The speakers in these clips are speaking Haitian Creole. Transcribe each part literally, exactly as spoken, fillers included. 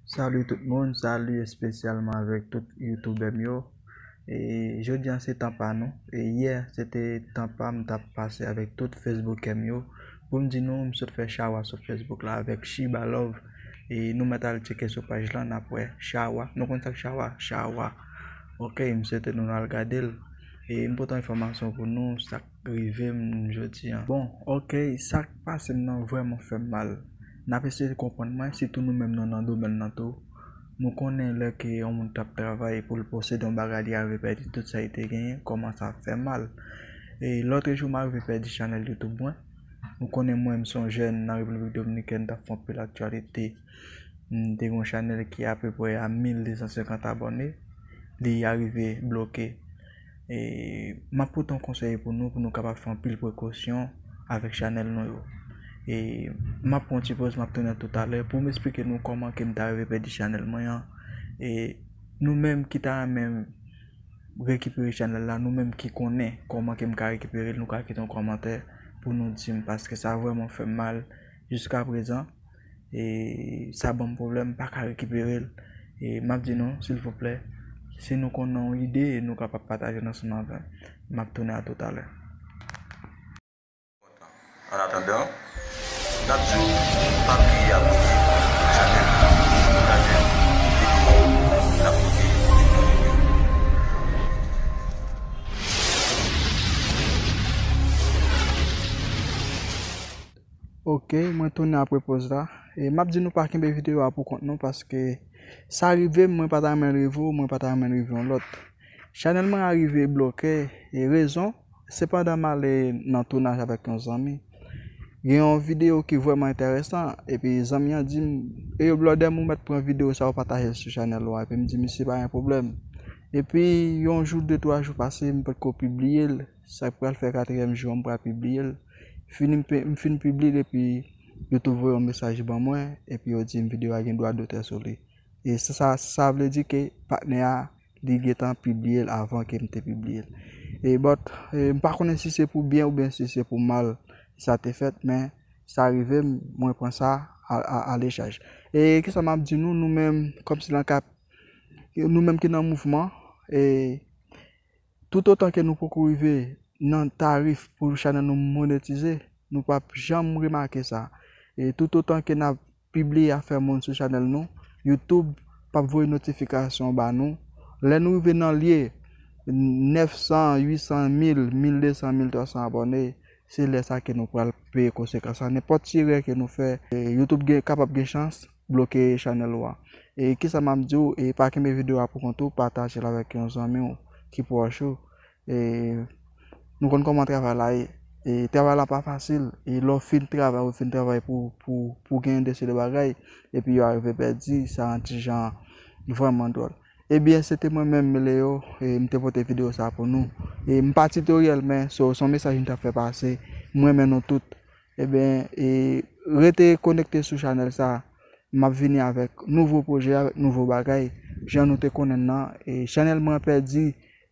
Salut tout moun, salut espesyalman avèk tout youtubè m yo. E jodi an se tan pa nou. E yè se te tan pa m t ap pase avèk tout Facebookè m yo. Pou m di nou, m sot fè chawa sou Facebook la avèk Shiba Love. E nou mèt al tcheke sou paj lan, n ap wè chawa. Nou konn sa k chawa? Chawa. Ok, m swete nou al gade l. E m pote yon enfòmasyon pou nou, sa k rive m jodi an. Bon, ok, sa k pase m nan vrèman fè m mal. N ap eseye konprann mwen, sitou nou menm nou nan domèn nan tou. Nou konnen lè ke yon moun t ap travay pou l posede yon bagay, li arive pèdi tout sa li te genyen, kòman sa fè mal. E lòt jou, m arive pèdi chanèl YouTube mwen. Nou konnen mwen, m se yon jèn nan Repiblik Dominikèn, t ap fè anpil aktyalite. M te gen yon chanèl ki apeprè a mil de san senkant abòne. Li arive bloke. E m ap pote yon konsèy pou nou, pou nou kapab fè anpil prekosyon avèk chanèl nou yo. E m ap pran yon ti poz, m ap tounen toutalè pou m esplike nou kòman ke m ta rive pèdi chanèl mwen an. E nou menm ki ta renmen rekipere chanèl la, nou menm ki konnen kòman ke m ka rekipere l, nou ka kite yon kòmantè pou nou di m, paske sa vrèman fè m mal jiska prezan. E sa ban m pwoblèm, m pa ka rekipere l. E m ap di nou, silvouplè, si nou konnen yon ide, nou kapab pataje l ansanm avè m. M ap tounen a toutalè. An atandan, n ap di w pa bliye abòne ak chanèl la, pataje videyo n ap pote. Ok, mwen tounen apre poz la. E m ap di nou pa kenbe videyo a pou kont nou, paske sa rive m, mwen pa ta renmen l rive w, mwen pa ta renmen l rive yon lòt. Chanèl mwen arive bloke, e rezon, se pandan m ale nan tounaj avèk yon zanmi. Gen yon videyo ki vrèman enteresan, epi zanmi an di m, "Eyo, blòdè m, ou mèt pran videyo sa, ou pataje l sou chanèl ou a." Epi m di misye, "Pa gen pwoblèm." Epi yon jou, de, twa jou pase, m potko pibliye l. Sa k pral fè katriyèm jou an, m pral pibliye l. Fini m pe-, m fin pibliye l, epi YouTube voye yon mesaj ban mwen, epi yo di m videyo a gen dwa dotè sou li. E sa, sa, sa vle di ke patnè a, li gentan pibliye l avan ke m te pibliye l. E but, e, m pa konnen si se pou byen oubyen si se pou mal sa te fèt, men sa rive m, mwen pran sa a, a, a lechaj. E kisa m ap di nou, nou menm, kòmsi nan ka, nou menm ki nan mouvman, e, toutotan ke nou poko rive nan tarif pou chanèl nou monetize, nou p ap janm remake sa. E toutotan ke n ap pibliye afè moun sou chanèl nou, YouTube p ap voye notifikasyon ba nou. Lè nou rive nan lye nèf san, uit san, mil, mil de san, mil twa san abòne, se lè sa ke nou pral peye konsekans la. Nenpòt ti erè ke nou fè, e, YouTube gen, kapab gen chans bloke chanèl ou a. E kisa m ap di w, e pa kenbe videyo a pou kont ou, pataje l avèk yon zanmi w ki pwòch ou. E nou konn kòman travay la ye. E travay la pa fasil. E lè w fin travay, ou fin travay pou, pou, pou genyen de seri de bagay, epi yo arive pèdi, sa yon ti jan vrèman dwòl. Ebyen, se te mwen menm, Leo, e m te pote videyo sa pou nou. E m pa titoryèl, men se, se yon mesaj m t ap fè pase. M renmen nou tout. Ebyen, e rete konekte sou chanèl sa. M ap vini avèk nouvo pwojè, avèk nouvo bagay. Jan nou te konnen l nan, e chanèl mwen pèdi,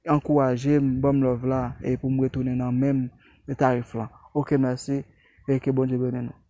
ankouraje m, ban m love la, e pou m retounen nan menm tarif lan. Ok, mèsi, e ke Bondye beni nou.